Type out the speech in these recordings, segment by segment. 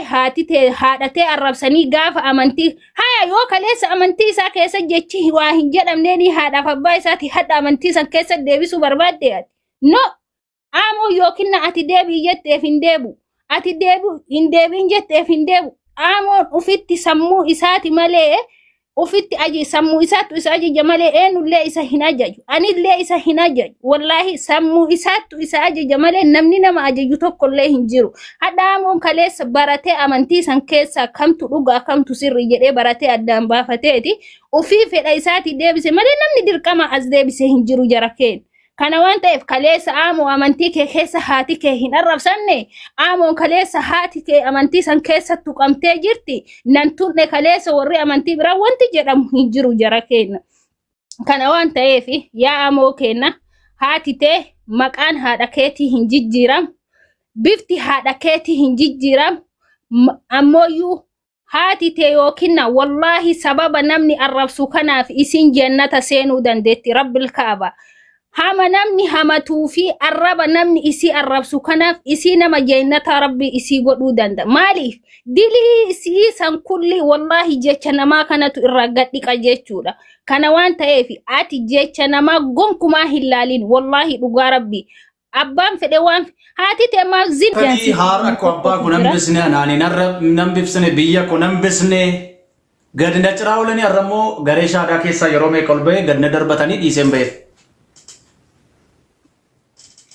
Haati tee haadha tee arrabsanii gaafa amantii haya yoo kaleessa amantii isaa keessa jechi waa hin jedhamneeni haadhaaf abbaa isaati hadha amantii san keessa deebisuu barbaadde ati. No, aamoo yookiin ati deebii jetteef hin deebu. Ati deebu hin deebiin jetteef hin deebu. Aamoon ufitti sammuu isaati malee ufitti aji sammuu isaattu isa ajaja malee eenyullee isa hin ajaju. Anillee isa hin ajaju. Wallaahi sammuu isaattu isa ajaja malee namni nama ajaju tokkollee hin jiru. Hadha aamoon kaleessa baratee amantii san keessaa kamtu dhugaa kamtu sirrii jedhee baratee addaan baafateeti ufii fedha isaati deebise malee namni dirqama as deebise hin jiru jara keenya. Kana waan ta'eef kaleessa aamoo amantii kee keessa haati kee hin arrabsanne, aamoon kaleessa haati kee amantii san keessa tuqamtee jirti, nan tunne kaleessa warri amantii biraa wanti jedhamu hin jiru jara keenya. Kana waan ta'eef yaa aamoo keenya, haati tee maqaan haadha keetii hin jijjiiramu, bifti haadha keetii hin jijjiiramu, ammooyyuu haati tee yookiin wallaahi sababa namni arrabsu kanaaf isin jannata seenuu dandeetti rabbil kaaba. Hama namni hamatuu fi arraba namni isii arrabsu kanaaf isii nama jannata rabbi isii godhuu danda'a. Maaliif? Dilii isii san kulli wallaahi jecha namaa kanatu irraa gadhiqa jechuudha. Kana waan ta'eef ati jecha namaa gonkumaa hin laalin wallaahi dhugaa rabbi. Abbaan fedhe waan haati tee maaf zin Fakkii haara koo abbaa kun hambisne anaan hin hambifsine biyya kun hambisne gad na ciraa oolanii har'a immoo garee shaadaa keessaa yeroo meeqa ol ba'e gad na darbatanii dhiiseen ba'e.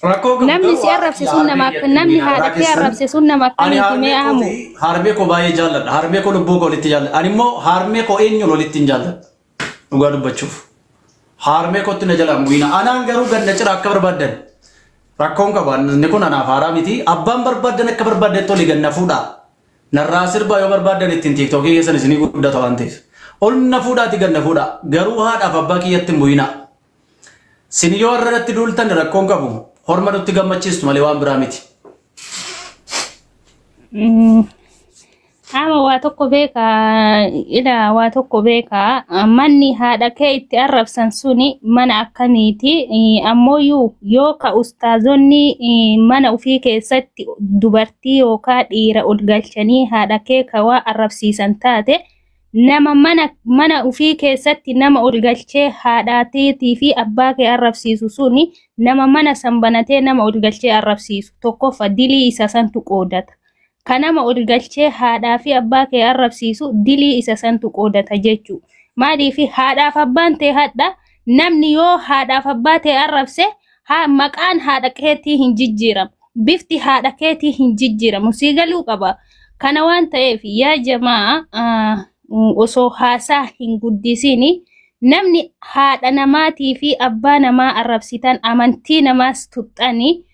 Rakkoo qabu Namni garuu si haadha arrabse kiyya sun harmee nama kiyyatti hin namni miidha. haadha Irraa kee keessan arrabse sun nama ani akkamiiti harmee mee koo aamu? fi harmee koo baay'ee jaalladha. Harmee koo lubbuu koo olitti jaalladha. Ani immoo harmee koo eenyuun olitti hin jaalladha. Dhugaa dubbachuuf. Harmee kootti na jalaa bu'ina. Anaan garuu gad na cira akka barbaaddan. Rakkoon qabu inni kun anaaf haaraa miti. Abbaan barbaaddan akka barbaaddetti olii gad na fuudhaa. Narraa sirbaa yoo barbaaddan ittiin tiiktookii keessan isinii guddata waan ta'eef. Ol na fuudhaati gad na fuudhaa. Garuu haadhaaf abbaa kiyyatti hin bu'inaa. Sin yoo har'a irratti duultan rakkoon qabu. Horma nutti gammachiistu malee waan biraa miti. Ama waa tokko beekaa, ila waa tokko beekaa, manni haadha kee itti arrabsan suni mana akkamiiti? Ammooyyuu yoo ka ustaazonni mana ofii keessatti dubartii yookaan dhiira ol galchanii haadha kee ka waa arrabsiisan taate, nama mana ofii keessatti nama ol galchee haadhaateetii fi abbaa kee arrabsiisu suni nama mana san banatee nama ol galchee arrabsiisu tokkoffa dilii isa santu qoodata. Ka nama ol galchee haadhaa fi abbaa kee arrabsiisu dilii isa santu qoodata jechuu. Maaliif haadhaaf abbaan ta'e hadha namni yoo haadhaaf abbaa ta'e arrabse haa maqaan haadha keetii hin jijjiiramu. Bifti haadha keetii hin jijjiiramu. Sii galuu qaba. Kana waan ta'eef yaa jamaa osoo haasaa hin guddisini namni haadha namaatii fi abbaa namaa arrabsitan amantii namaas tuxxani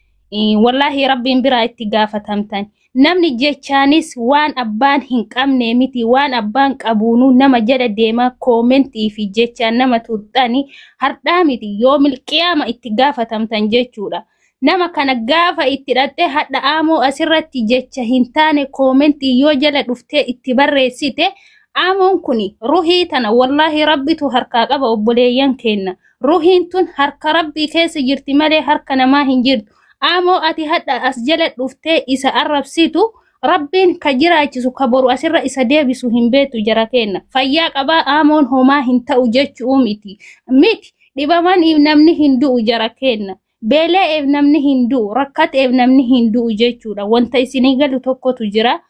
wallaahi rabbiin biraa itti gaafatamtan. Namni jechaanis waan abbaan hin qabne miti waan abbaan qabuunuu nama jala deemaa koomentii fi jechaan nama tuxxani hardhaa miti yoo milqiyaama itti gaafatamtan jechuudha. Nama kana gaafa itti dhattee hadha aamoo asirratti jecha hin taane koomentii yoo jala dhuftee itti barreessite aamoon kuni ruhii tana wallaahi rabbitu harkaa qaba obboleeyyan kenna. Ruhiin tun harka rabbii keessa jirti malee harka namaa hin jirtu. Aamoo ati hadha as jala dhuftee isa arrabsitu rabbiin ka jiraachisu ka boru asirra isa deebisu hin beektu jara kenna. Fayyaa qabaa aamoon homaa hin ta'u jechuu miti. Miti dhibaman namni hin du'u jara kenna. Beela'eef namni hin du'u, rakkateef namni hin du'u jechuudha. Wanta isinii galu tokkotu jira.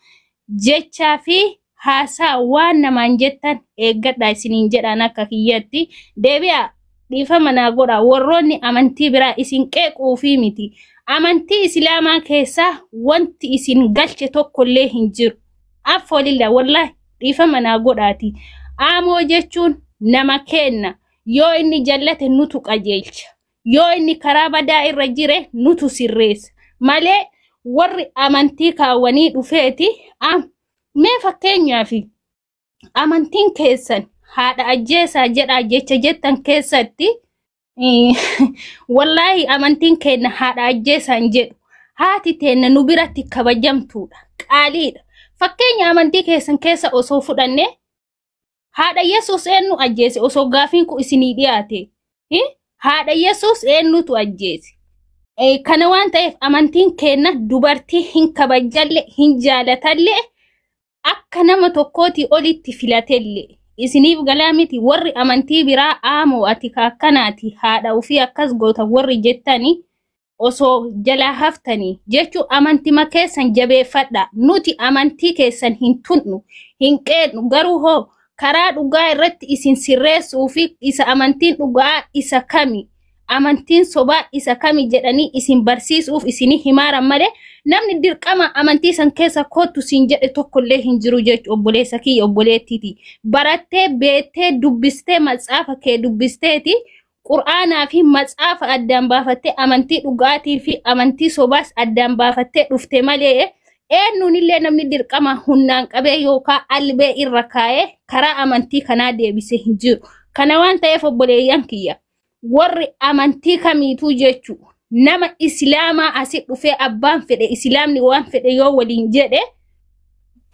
Jechaa fi haasaa waan namaan jettan eeggadhaa isiniin jedhaan akka kiyyatti. Deebi'a dhiifama naa godha. Warroonni amantii biraa isin qeequufii miti. Amantii Islaamaa keessaa wanti isin galche tokkollee hin jiru. Affoolilla wallaahi dhiifama naa godhaati. Aamoo jechuun nama kenna. Yoo inni jallate nutu qajeelcha. Yoo inni karaa badaa irra jire nutu sirreessa. Malee warri amantii kaawwanii dhufeeti mee fakkeenyaaf amantiin keessan haadha ajjeesaa jedhaa jecha jettan keessatti wallaahi amantiin keenya haadha ajjeesaan jedhu haati teenna nu biratti kabajamtuudha qaaliidha. Fakkeenya amantii keessan keessa osoo fudhanne haadha Yesuus eenyu ajjeese osoo gaafiin kun isinii dhiyaate haadha Yesuus eenyutu ajjeese? Kana waan ta'eef amantiin keenya dubartii hin kabajalle hin jaalatalle Akka nama tokkootii olitti filatellee isiniif galaa miti. Warri amantii biraa aamoo ati ka akkanaati haadha ofii akkas goota warri jettani osoo jalaa haftanii jechuu, amantima keessan jabeeffadha. Nuti amantii keessan hin tunnu, hin qeednu. Garuu hoo karaa dhugaa irratti isin sirreessuu fi isa amantiin dhugaa isa kami, amantiin sobaa isa kami jedhanii isin barsiisuuf isinii himaaran malee, namni dirqama amantii san keessa kottu siin jedhe tokkollee hin jiru jechu. Obboleessa kiyya, obboleettiiti, barattee beettee dubbistee, matsaafa kee dubbisteeti, qur'aanaa fi matsaafa addaan baafattee, amantii dhugaatii fi amantii sobaas addaan baafattee dhufte malee, eenyuun illee namni dirqama humnaan qabee yookaan albee irra kaa'ee karaa amantii kanaa deebisee hin jiru. Kana waan ta'eef, obboleeyyan kiyya, warri amantii kamiituu jechuu, nama islaamaa asi dhufee abbaan fedhe islaamni waan fedhe yoo waliin jedhe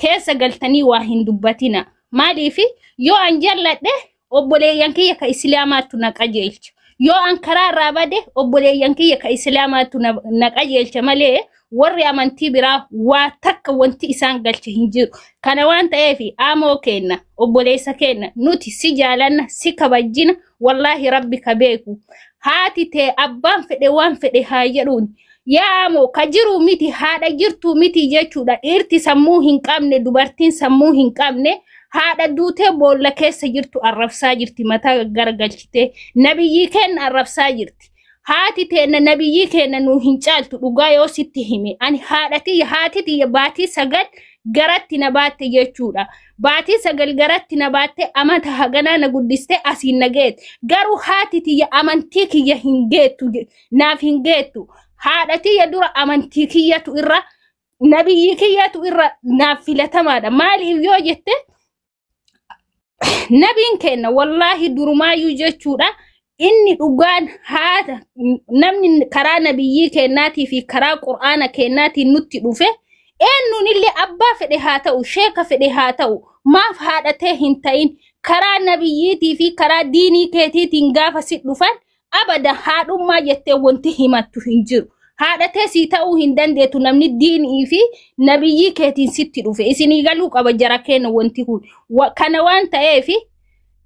keessa galtanii waa hin dubbatina. Maaliif? Yoo an jalladhe, obboleeyyan kiyya ka islaamaattu na qajeelcha. Yoo an karaa irraa bade, obboleeyyan kiyya ka islaamaattu na qajeelcha malee, warri amantii biraa waa takka wanti isaan galche hin jiru. Kana waan ta'eef, aamoo kenna, obboleessa kenna, nuti si jaalanna, si kabajjina. Wallaahi rabbi ka beeku, haati tee abbaan fedhe waan fedhe haa jedhuun, yaa aamoo ka jiru miti, haadha jirtu miti jechuudha. Dhiirti sammuu hin qabne, dubartiin sammuu hin qabne, haadha duutee boolla keessa jirtu arrabsaa jirti. Mataa garagalchitee nabiyyii kenna arrabsaa jirti. Haati teenna nabiyyii kenna nuu hin caaltu. Dhugaa yoo sitti hime, ani haadha tiyya, haati tiyya baatii 9 garatti na baatte jechuudha. Baatii 9 garatti na baatte, amata haganaa na guddiste, asiin na geette. Garuu haati tiyya amantii kiyya hin geettu, naaf hin geettu. Haadha tiyya dura amantii kiyyatu irra, nabiyyii kiyyatu irra naaf filatamaadha. Maaliif yoo jette, nabiin kenna wallaahi durumaayyuu jechuudha. Inni dhugaan haata namni karaa nabiyyii kennaatii fi karaa qur'aana kennaatiin nutti dhufe, eenyuun illee abbaa fedhe haa ta'u, sheeka fedhe haa ta'u, maaf haadhatee hin ta'in, karaa nabiyyiitii fi karaa diinii keetiitiin gaafa si dhufan, abada haadhummaa jettee wanti himattu hin jiru. Haadhatee sii ta'uu hin dandeettu namni diinii fi nabiyyii keetiin sitti dhufe. Isinii galuu qaba jara kenna wanti kun. Kana waan ta'eef,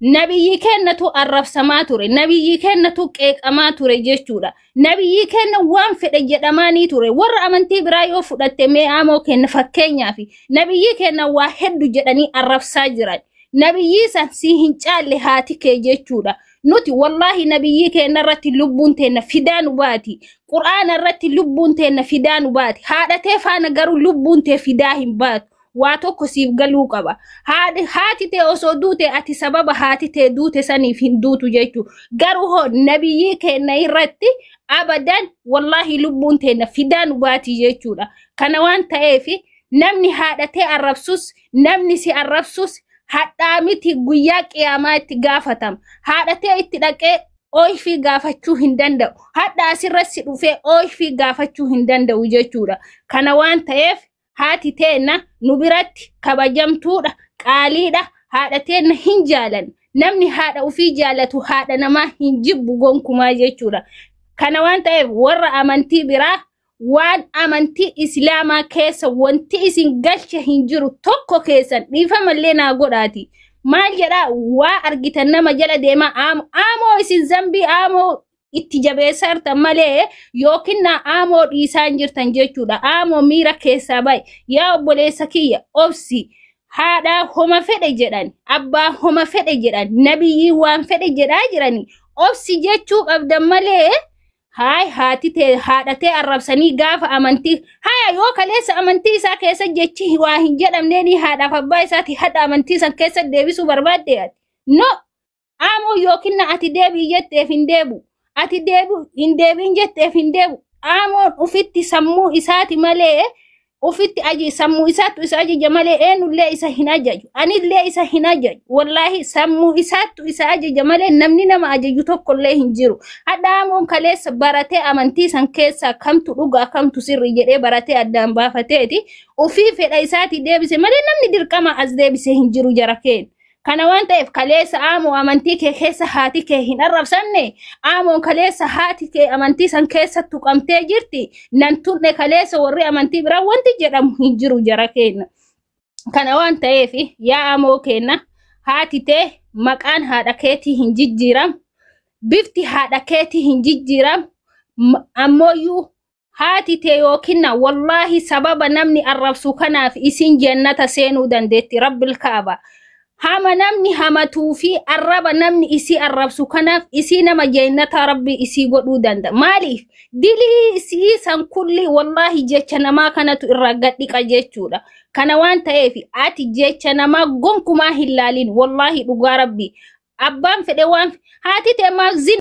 nabiyyii kennatu arrabsamaa ture, nabiyyii kennatu qeeqamaa ture jechuudha. Nabiyyii kenna waan fedhe jedhamaanii ture. Warra amantii biraa yoo fudhatte, mee aamoo kenna, fakkeenyaaf nabiyyii kenna waa heddu jedhanii arrabsaa jiran. Nabiyyii san si hin caalle haati kee jechuudha. Nuti wallaahi nabiyyii kenna irratti lubbuun teenna fidaa nu baati. Qur'aana irratti lubbuun teenna fidaa nu baati. Haadhatee faana garuu lubbuun tee fidaa hin baatu. Waa tokko siif galuu qaba. Haati tee osoo duute, ati sababa haati tee duute saniif hin duutu jechuudha. Garuu hoo nabiyyii kenna irratti abadan wallaahi lubbuun teenna fidaa nu baati jechuudha. Kana waan ta'eef, namni haadhatee arrabsus, namni si arrabsus, hadhaa miti, guyyaa qiyaamaa itti gaafatama. Haadhatee itti dhaqee ooyifii gaafachuu hin danda'u. Hadha asirratti dhufee ooyifii gaafachuu hin danda'u jechuudha. Kana waan ta'eef, haati teenna nu biratti kabajamtuudha, qaaliidha. Haadha teenna hin jaalan. Namni haadha ofii jaalatu haadha namaa hin jibbu gonkumaa jechuudha. Kana waan ta'eef, warra amantii biraa, waan amantii islaamaa keessa wanti isin galche hin jiru tokko keessan dhiifamallee naa godhaati. Maal jedhaa, waa argitan nama jala deemaa. Aamoo isin zambii aamoo itti jabeessaa jirtan malee, yookiin na aamoo dhiisaa hin jirtan jechuudha. Aamoo miira keessaa bahe. Yaa obboleessa kiyya, obsi. Haadhaa homa fedhe jedhan, abbaa homa fedhe jedhan, nabiyyii waan fedhe jedhaa jirani. Obsi jechuu qabdan malee, haay haati tee haadhatee arrabsanii gaafa amantii haya yoo kaleessa amantii isaa keessa jechi waa hin jedhamneeni, haadhaaf abbaa isaati hadha amantii san keessa deebisuu barbaadde ati. No, aamoo yookiin na ati deebii jetteef hin deebu. Ati deebu hin deebiin jetteef hin deebu. Aamoon ufitti sammuu isaati malee, ufitti aji sammuu isaattu isa ajaja malee, eenyullee isa hin ajaju. Anillee isa hin ajaju. Wallaahi sammuu isaattu isa ajaja malee, namni nama ajaju tokkollee hin jiru. Hadha aamoon kaleessa baratee amantii san keessaa kamtu dhugaa, kamtu sirrii jedhee baratee addaan baafateeti ufii fedha isaati deebise malee, namni dirqama as deebise hin jiru jara keenya. Kana waan ta'eef, kaleessa aamoo amantii kee keessa haati kee hin arrabsamne. Aamoon kaleessa haati kee amantii san keessa tuqamtee jirti. Nan tunne kaleessa warri amantii biraa wanti jedhamu hin jiru jara keenya. Kana waan ta'eef yaa amoo kenna haati tee maqaan haadha keetii hin jijjiiramu. Bifti haadha keetii hin jijjiiramu. Ammooyyuu haati tee yookiin wallaahi sababa namni arrabsu kanaaf isin jannata seenuu dandeetti rabbil kaaba. Hama namni hamatuu fi arraba namni isii arrabsu kanaaf isii nama jannata rabbi isii godhuu danda'a. Maaliif? Dilii isii san kulli wallaahi jecha namaa kanatu irraa gadhiqa jechuudha. Kana waan ta'eef ati jecha namaa gonkumaa hin laalin wallaahi dhugaa rabbi. Abbaan fedhe waan haati tee maal zina